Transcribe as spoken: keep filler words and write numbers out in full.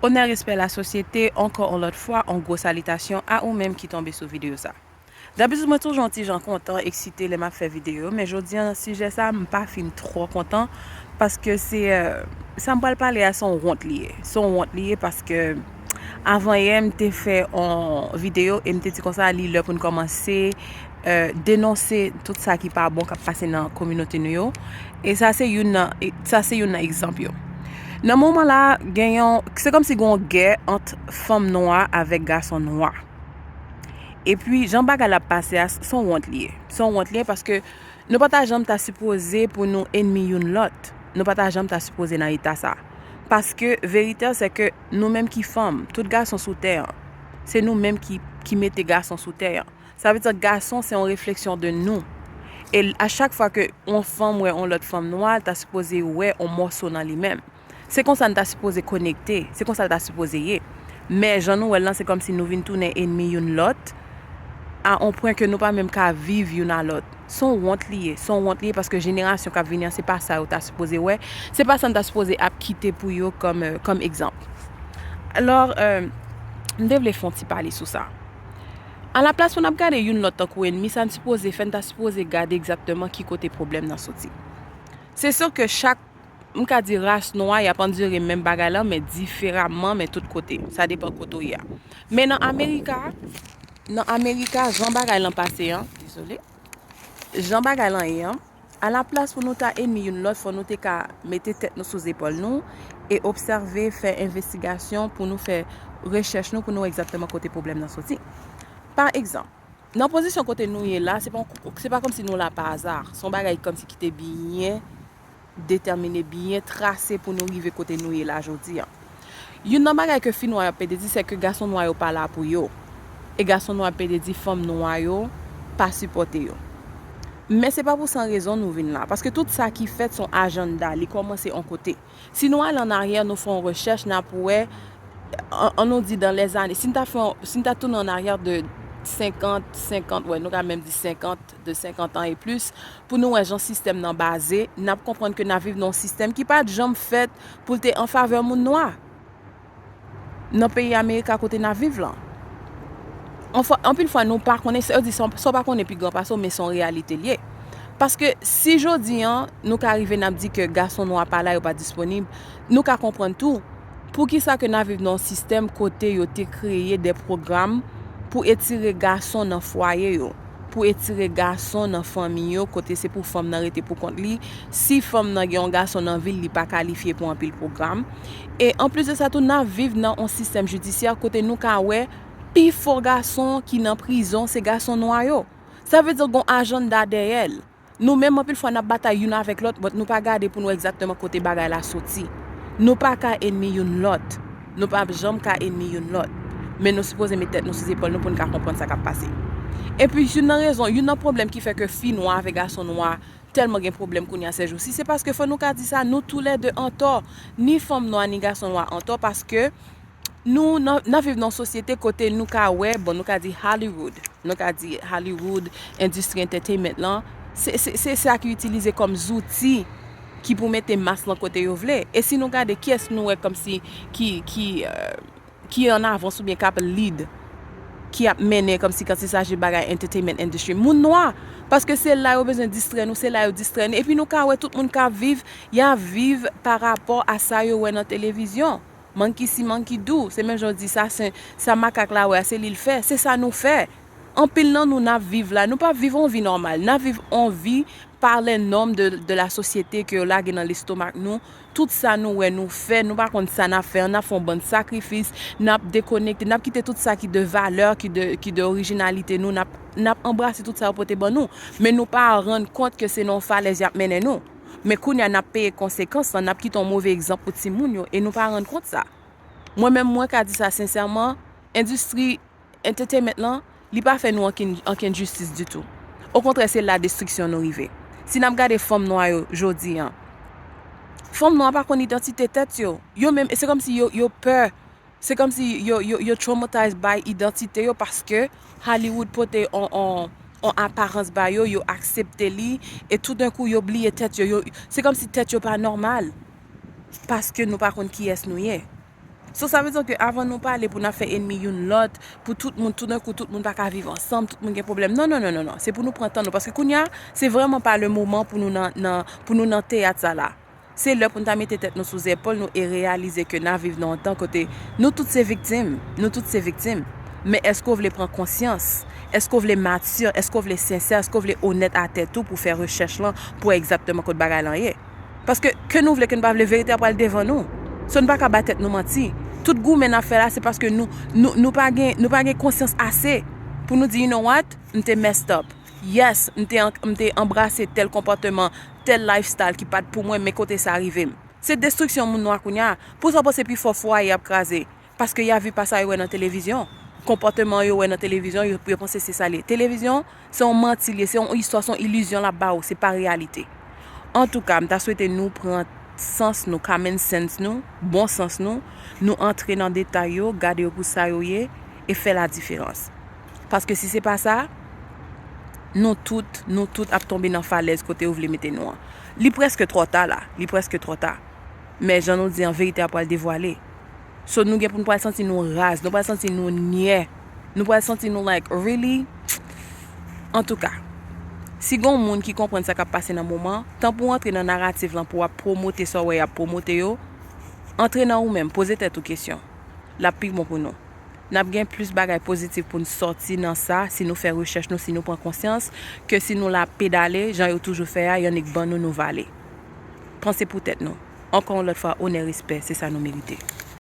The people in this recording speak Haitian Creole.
Onè, respè, lasosyete, ankò yon lòt fwa, yon gwo salitasyon a ou menm ki tonbe sou videyo sa. Dabitid, mwen toujou yon ti jan kontan, eksite lè m ap fè videyo, men jodi a, sijè sa, m pa fin twò kontan, paske se, euh, sa m pral pale a, se yon wont li ye. Se yon wont li ye paske avan yè, m te fè yon videyo e m te di konsa, li lè pou n kòmanse, euh, denonse tout sa ki pa bon k ap pase nan kominote nou yo. E sa se youn nan, e sa se youn nan egzanp yo. Nan moman la, gen yon, se kòmsi gen yon gè ant fanm nwa avèk gason nwa. Epi, jan bagay la ap pase a, s-, se yon wont li ye. Se yon wont li ye paske nou pa ta janm ta sipoze pou nou enmi youn lòt. Nou pa ta janm ta sipoze nan eta sa. Paske verite a, se ke nou menm ki fanm, tout gason sou tè an, se nou menm ki, ki mete gason sou tè an. Sa vle di gason se yon refleksyon de nou. E l-, a chak fwa ke yon fanm wè yon lòt fanm nwa, l ta sipoze wè yon mòso nan li menm. Se konsa n ta sipoze konekte, se konsa l ta sipoze ye. Men jan nou wè l lan, se kòmsi nou vin tounen enmi youn lòt, a yon pwen ke nou pa menm ka viv youn a lòt. Se yon wont li ye, se yon wont li ye paske jenerasyon k ap vini an, se pa sa yo ta sipoze wè, se pa sa n ta sipoze ap kite pou yo kòm, euh, kòm egzanp. Alò, euh, m te vle fè yon ti pale sou sa. Alaplas pou n ap gade youn lòt tankou enmi, sa n sipoze fè, n ta sipoze gade egzakteman ki kote pwoblèm nan soti. Se si ke chak, m ka di ras nwa, y ap andire menm bagay lan, men diferaman, men tout kote. Sa depann kote w ye a. Men nan Amerika, nan Amerika, jan bagay lan pase an, dezole, jan bagay lan ye an, alaplas pou nou ta enmi youn lòt, fò nou te ka mete tèt nou sou zepòl nou e obsève, fè envestigasyon pou nou fè rechèch nou, pou nou wè egzakteman kote pwoblèm nan soti. Pa egzanp, nan pozisyon kote nou ye la, se pa, se pa kòmsi nou la pa aza. Se yon bagay kòmsi ki te byen detèmine, byen trase pou nou rive kote nou ye la jodi an. Youn nan bagay ke fi nwa yo ap pede di, se ke gason nwa yo pa la pou yo. E gason nwa ap pede di fanm nwa yo pa sipòte yo. Men se pa pou san rezon nou vin la. Paske tout sa ki fèt se yon ajanda, li kòmanse yon kote. Si nou ale an aryè, nou fè yon rechèch, n ap wè, an, an nou di dan lèzane, si n ta fè yon, si n ta tounen an aryè de senkant, senkant, wè, nou ka menm di senkant, de senkant an e plis, pou nou wè jan sistèm nan baze, n ap konprann ke n ap viv nan yon sistèm ki pa t janm fèt pou l te an favè moun nwa. Nan peyi Amerika kote n ap viv lan. Anfwa, anpil fwa nou pa konnen, sa yo di sa, sa w pa konnen pi gran pase w, men se yon reyalite l ye. Paske si jodi an, nou ka rive n ap di ke gason nwa pa la, yo pa disponib, nou ka konprann tou, poukisa ke n ap viv nan yon sistèm kote yo te kreye de pwogram pou etire gason nan fwaye yo, pou etire gason nan fanmi yo, kote se pou fanm nan rete pou kont li. Si fanm nan gen yon gason nan vi l, li pa kalifye pou anpil pwogram. E anplis de sa tou, n ap viv nan yon sistèm jidisyè kote nou ka wè pifò gason ki nan prizon se gason nwa yo. Sa vle di gen yon ajanda dèyè l. Nou menm, anpil fwa, n ap batay youn avèk lòt, but nou pa gade pou nou wè egzakteman kote bagay la soti. Nou pa ka enmi youn lòt. Nou p ap janm ka enmi youn lòt. Men nou sipoze met tèt nou sou zepòl nou pou n ka konprann sa k ap pase. Epi, youn nan rezon, youn nan pwoblèm ki fè ke fi nwa avèk gason nwa tèlman gen pwoblèm kounye a sèjousi, se paske fò nou ka di sa, nou toulède antò. Ni fanm nwa, ni gason nwa antò, paske nou, n ap, n ap viv nan yon sosyete kote nou ka wè, bon, nou ka di Hollywood, nou ka di Hollywood, endistri entertainment lan, se, se, se sa ki itilize kòm zouti ki pou mete mas lan kote yo vle. E si nou gade kiyès nou wè kòmsi ki, ki, euh, ki an avans oubyen k ap lead, ki ap mennen kòmsi kan il s'agit bagay entertainment industry, moun nwa. Paske se la yo bezwen distrè nou, se la yo distrè nou. Epi nou ka wè tout moun k ap viv, y ap viv pa rapò a sa yo wè nan televizyon. Monkey see, monkey do. Se menm jan w di sa, se, sa makak la wè a, se li l fè. Se sa nou fè. Anpil nan nou, n ap viv la. Nou p ap viv yon vi nòmal. N ap viv yon vi par les normes de, de la société ke yo lage nan lestomak nou. Tout sa nou wè nou fè, nou pa konn sa n ap fè an, n ap fè yon bann sakrifis, n ap dekonekte, n ap kite tout sa ki de valè, ki de, ki de orijinalite nou, n ap, n ap anbrase tout sa yo pote ban nou. Men nou pa rann kont ke se nan yon falèz y ap mennen nou. Men kounye a, n ap peye konsekans lan, n ap kite yon move egzanp pou timoun yo, e nou pa rann kont sa. Mwen menm, mwen ka di sa sensèman, endistri entertainment lan, li pa fè nou ankenn, ankenn jistis ditou. Okontrè, se la destriksyon nou rive. Si n ap gade fanm nwa yo jodi an, fanm nwa pa konn idantite tèt yo. Yo menm, se kòmsi yo, yo pè. Se kòmsi yo, yo, yo traumatized by idantite yo paske Hollywood pote on, on, on aparans ba yo, yo aksepte li, e toudenkou yo bliye tèt yo. Yo, se kòmsi tèt yo pa nòmal. Paske nou pa konn kiyès nou ye. So sa vle di ke avan nou pale pou n ap fè enmi youn lòt, pou tout moun, toudenkou tout moun pa ka viv ansanm, tout moun gen pwoblèm. Non, non, non, non, non. Se pou nou pran tan nou. Paske kounye a, se vrèman pa le moman pou nou nan, nan, pou nou nan teyat sa la. Se lè pou n ta mete tèt nou sou zepòl nou e reyalize ke n ap viv nan yon tan kote nou tout se viktim. Nou tout se viktim. Men èske w vle pran konsyans? Èske w vle mati? Èske w vle sensè? Èske w vle onèt a tèt ou pou fè rechèch lan pou wè egzakteman kot bagay lan ye? Paske ke nou vle ke n pa vle, verite a pral devan nou. So nou pa ka bay tèt nou manti. Tout goumen n ap fè la se paske nou, nou, nou pa gen, nou pa gen konsyans ase pou nou di, you know what? M te messed up. Yes, m te, an- m te anbrase tèl konpòteman, tèl lifestyle ki pa t pou mwen, men kote sa rive m. Se destriksyon moun nwa kounye a. Pou sa w panse pifò fwaye ap kraze? Paske y ap viv pa sa yo wè nan televizyon. Konpòteman yo wè nan televizyon, yo, yo panse se sa l ye. Televizyon, se yon manti l ye, se yon istwa, se yon ilizyon l ap ba ou, se pa reyalite. Antouka, m ta swete nou pran sans nou, common sense nou, bon sans nou, nou antre nan detay yo, gade yo pou sa yo ye, e fè la diferans. Paske si se pa sa, nou tout, nou tout ap tonbe nan falèz kote yo vle mete nou an. Li prèske twò ta la, li prèske twò ta. Men jan nou di an, verite a pral devwale. So nou gen pou nou pral santi nou raz, nou pral santi nou nyè. Nou pral santi nou like, really? Antouka, si gen yon moun ki konprann sa k ap pase nan moman, tan pou w antre nan naratif lan pou w ap pwomote sa w wè y ap pwomote yo, antre nan ou menm, poze tèt ou kesyon. L ap pi bon pou nou. N ap gen plis bagay pozitif pou n sòti nan sa si nou fè rechèch nou, si nou pran konsyans, ke si nou la pedale, jan yo toujou fè a, y annik ban nou, nou vale. Panse pou tèt nou. Ankò yon lòt fwa, onè, respè, se sa nou merite.